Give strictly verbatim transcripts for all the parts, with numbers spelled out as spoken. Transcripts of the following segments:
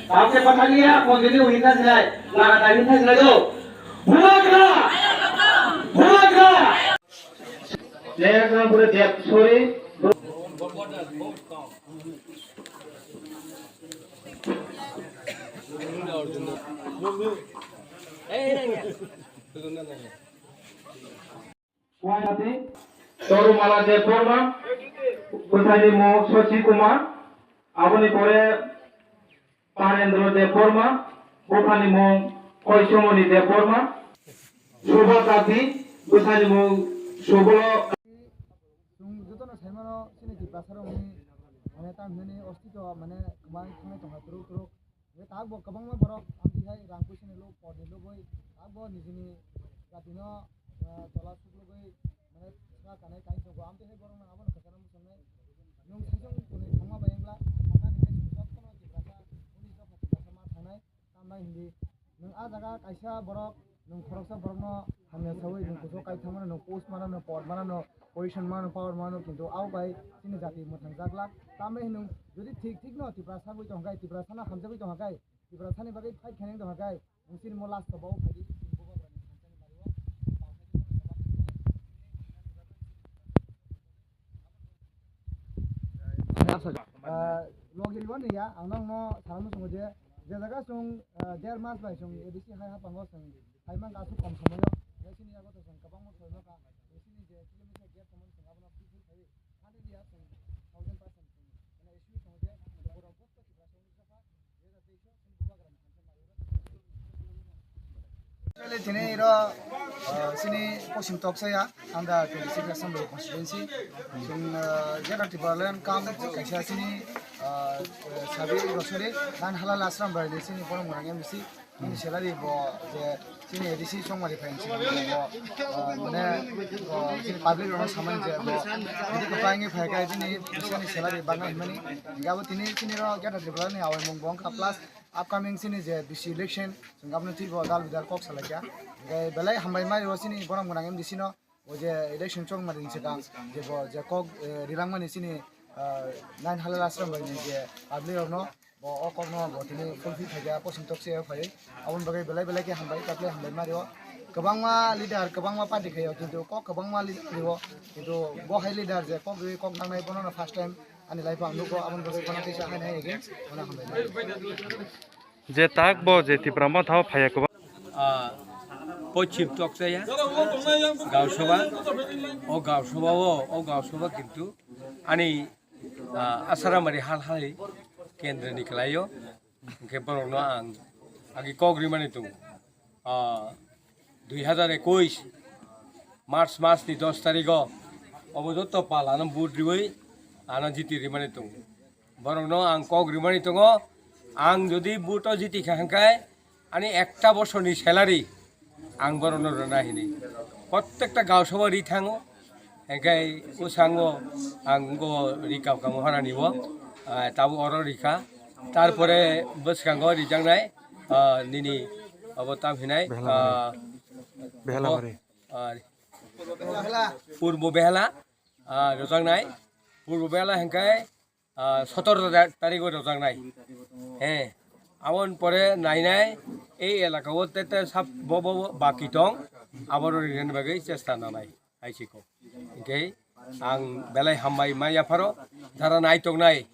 Tamke pathalia, continue hinna sinai, laga ta hinna sinai do. Bubagra! Bubagra! Next number Deb, sorry. Wanati, Torumala Debbarma, bwsani mung Sosi Kumar, aboni pore Parendra Debbarma, buphani mung Koisomoni Debbarma, Subha Tapi, bwsani mung Subolo. Chwng jotono saimano chini Tiprasarokni, mane, tamhinani ostito, mane, kwmai thangwi tongkha twrwk twrwk. Hwnkhe tabukbo kwbangma borok amtwi hai rang puisani luk, porni lugwi tabukbo nijini jatino, ah, tola suklugwi, mane, swkang kanai kainwi tongo. Amtwi hai borokno abono kwcharo muchungnai. Nwng saichung tongwi thangma bai wngla, sakani hai chwng jotono Tiprasa, uni dopha Tiprasa ma thangnai, tamnai hindi. Nwng a jaga kaisa borok, nwng khoroksa borokno hamya sawi nwng kuchuk kai thangmano, nwng post manano, por manano, position manano, power manano, kintu abo bai chini jati mwthangjakla. Tamni hwnwi nwng jodi thik thikno Tiprasa wngwi tongkha, Tiprasano hamjagwi tongkha, Tiprasani bagwi fight khainai tongkha, nwng chini mo last o bo phaidi, chini bubagrani thansa ni mario. Ah, logi riwani ya, ang nokno sana muchungo je, je jaga chwng, ah, der mas bai chwng A D C hai haphango chwng phaimang aswk kom somoyo, hwnkhe chini yago to chwng kwbangma phaima kha, chini je kilometer gap tongmani chwng abono fulfill khaiwi, hundred year chwng thousand percent chwng, mane, issue tongo je, borok joto Tiprasa wngwi chakha, Actually, tini ro, uh, sini Poschim Toksaya, under twenty-six Assembly Constituency. Chwng, uh, Greater Tipraland kam kaisa sini, uh, uh, sabi rosori, nan halal ashram bai sini borok mwnang M D C. Nini salary bo je sini A D C chongmani phai sini bo, uh, mane, uh, sini public rok samani je bo, jadi kwbangni phai kai sini, sini salary bangna himani. Gabo tini sini ro Greater Tipraland ni awai mung bongkha plus upcoming chini je B C election, chwng abono twibo dal bidal kok salaikha. Hwnkhe belai hambai mai rw chini borok gwnang M D C no, o je election chongmani swkang, je bo je kok, eh, rilangmani chini, ah, nine halal ashram bai ni je public rokno, bo o kokno bo tini fulfill khaikha, Poschim Toksaya phaiwi. Aboni bagwi belai belai khe hambai, taple hambai mai rw. Kwbangma leader, kwbangma party khaio, kintu kok kwbangma leader rw, kintu bo hai leader je kok rwi kok nangnai bono no first time. Ani life ang nugo, aboni bagwi bono kisa haino hai again, bono hambai. Je tak bo je Tipra Motha o phaiya kwbang. Ah, Poschim Toksaya, Gausabha, o Gausabha o, o Gausabha kintu ani, ah, Asaramari hal hai kendra ni kwlaio, hwnkhe borokno ang agi kok rimani tongo. Ah, dui hazar ekush March mas ni dos tarigo obo joto pal ano vote riwi ano jiti rimani tongo. Borokno ang kok rimani tongo, ang jodi vote o jiti kha hwnkhe ani ekta bosorni salary ang borokno rwna hini. Prottekta Gausabha ri thango, hwnkhe bwskango ang go ri kap kamo horani bo, ah, tabuk oro rikha. Tarpore bwskango rijaknai, ah, nini abo tam hinai, Behela ah, Behela bo, Mari. Ah, Purbo Behela, ah, rojaknai. Purbo Behela hwnkhe, ah, sotoro ta-, tarigo rojaknai. He, aboni pore nainai, ei elaka o tete sab bo, bo, bo baki tong, aboro rinani bagwi chesta nanai, hai siko. Hwnkhe ang belai hambai mai yapharo, jara nai tongnai,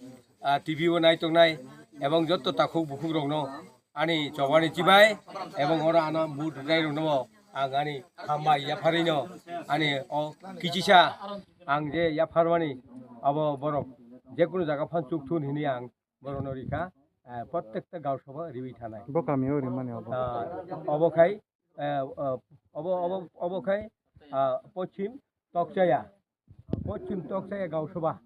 ah, T V o nai tongnai, ebong jotto takhuk bukhuk rokno, ani chobani chibai, ebong oro ano vote rwnairokno bo ang ani hambai yapharino, ani o kichisa ang je yapharmani abo borok jekunu jaga phan chukthun hini ang borokno rikha, eh, prottekta Gausabha riwi thanai. Bo kamio rimani obo. Ah, obo khai, eh, ah, obo, obo, obo khai, ah, Poschim Toksaya. Poschim Toksaya Gausabha.